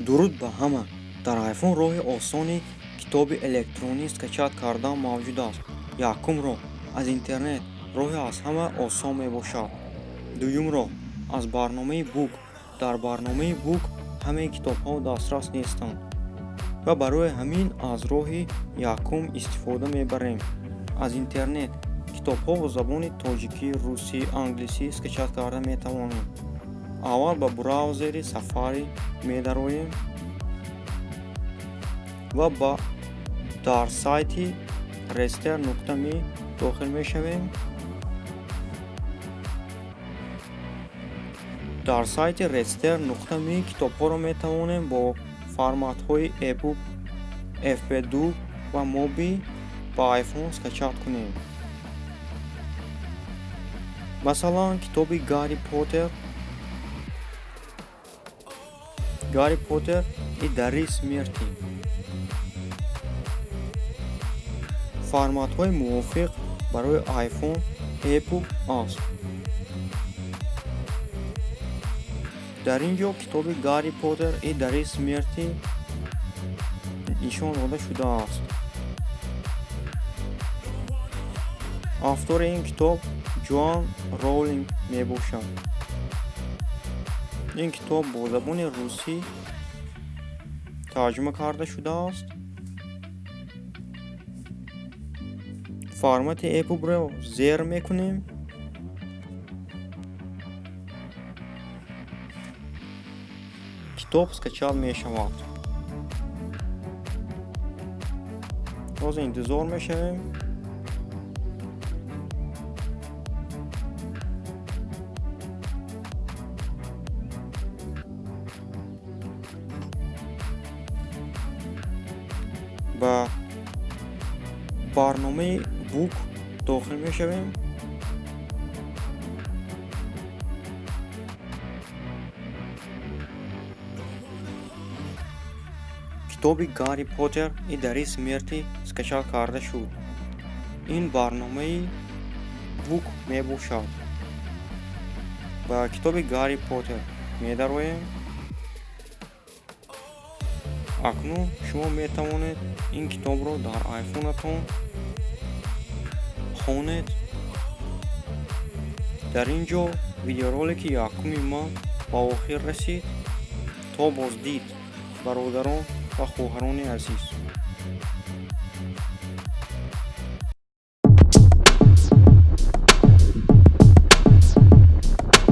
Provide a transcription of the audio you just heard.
Дуруд ба ҳама! Дар iPhone роҳи осони китоби электронӣ скачать кардан мавҷуд аст. Якум роҳ аз интернет, роҳи аз ҳама осон мебошад. Дуюм роҳ аз барномаи Book. Дар барномаи Book ҳамаи китобҳо дастрас нестанд ва барои ҳамин аз роҳи якум истифода мебарем. Аз интернет китобҳо бо забони тоҷикӣ, русӣ, англисӣ скачать карда метавонем. Аввал ба браузери Safari медароем ва ба дар сайти readster.me дохил мешавем. Дар сайти readster.me китобҳоро метавонем бо форматҳои EPUB, FP2 ва MOBI ба iPhone скачать кунем. Масалан, китоби Гарри Поттер, Гарри Поттер и дары смерти. Форматҳои мувофиқ барои iPhone EPUB аст. Дар ин ҷо китоби Гарри Поттер и дары смерти нишон дода шудааст. Автори ин китоб Ҷоан Роулинг мебошад. Ин китоб бо забони русӣ тарҷума карда шудааст. Формати EPUB-ро зер мекунем. Китоб скачать мешавад. Ҳозир интизор мешавем. Ба барномаи Book дохил мешавем. Китоби Гарри Поттер и дары смерти скачать карда шуд. Ин барномаи Book мебошад. Ба китоби Гарри Поттер медароем. Акнун шумо метавонед ин китобро дар айфонатон хонед. Дар ин ҷо видеоролики якуми ман ба охир расид. То боздид, бародарон ва хоҳарони азиз.